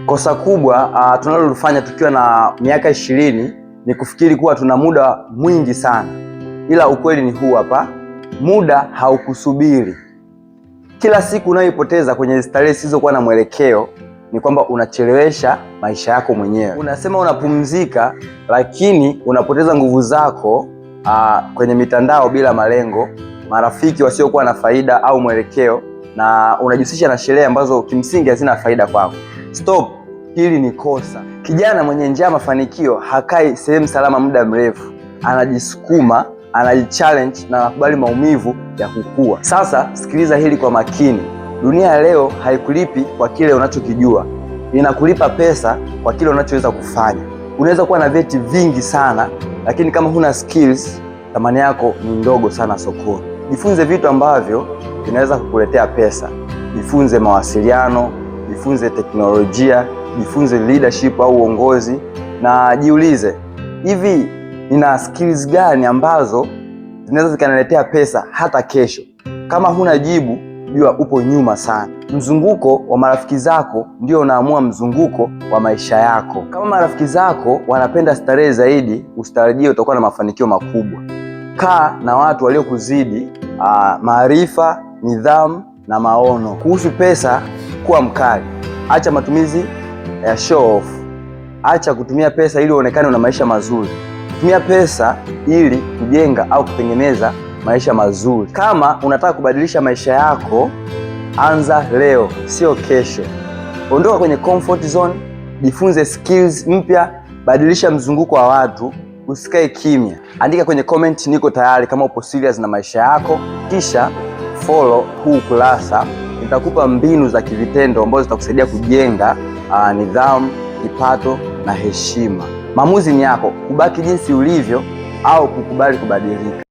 Kosa kubwa tunalolifanya tukiwa na miaka 20 ni kufikiri kuwa tuna muda mwingi sana, ila ukweli ni huu hapa: muda haukusubiri. Kila siku unayoipoteza kwenye starehe zisizokuwa na mwelekeo ni kwamba unachelewesha maisha yako mwenyewe. Unasema unapumzika, lakini unapoteza nguvu zako kwenye mitandao bila malengo, marafiki wasiokuwa na faida au mwelekeo, na unajihusisha na sherehe ambazo kimsingi hazina faida kwako. Stop, hili ni kosa. Kijana mwenye njaa mafanikio hakai sehemu salama muda mrefu, anajisukuma, anajichallenge na anakubali maumivu ya kukua. Sasa sikiliza hili kwa makini. Dunia ya leo haikulipi kwa kile unachokijua, inakulipa pesa kwa kile unachoweza kufanya. Unaweza kuwa na vyeti vingi sana, lakini kama huna skills, thamani yako ni ndogo sana sokoni. Jifunze vitu ambavyo vinaweza kukuletea pesa. Jifunze mawasiliano, jifunze teknolojia, jifunze leadership au uongozi, na jiulize, hivi nina skills gani ambazo zinaweza zikaniletea pesa hata kesho? Kama huna jibu, jua upo nyuma sana. Mzunguko wa marafiki zako ndio unaamua mzunguko wa maisha yako. Kama marafiki zako wanapenda starehe zaidi, usitarajie utakuwa na mafanikio makubwa. Kaa na watu waliokuzidi maarifa, nidhamu na maono. Kuhusu pesa, kuwa mkali. Acha matumizi ya show off. Acha kutumia pesa ili uonekane una maisha mazuri. Tumia pesa ili kujenga au kutengeneza maisha mazuri. Kama unataka kubadilisha maisha yako, anza leo, sio kesho. Ondoka kwenye comfort zone, jifunze skills mpya, badilisha mzunguko wa watu, usikae kimya. Andika kwenye comment "niko tayari" kama upo serious na maisha yako, kisha follow huu ukurasa. Nitakupa mbinu za kivitendo ambazo zitakusaidia kujenga nidhamu, kipato na heshima. Maamuzi ni yako, kubaki jinsi ulivyo au kukubali kubadilika.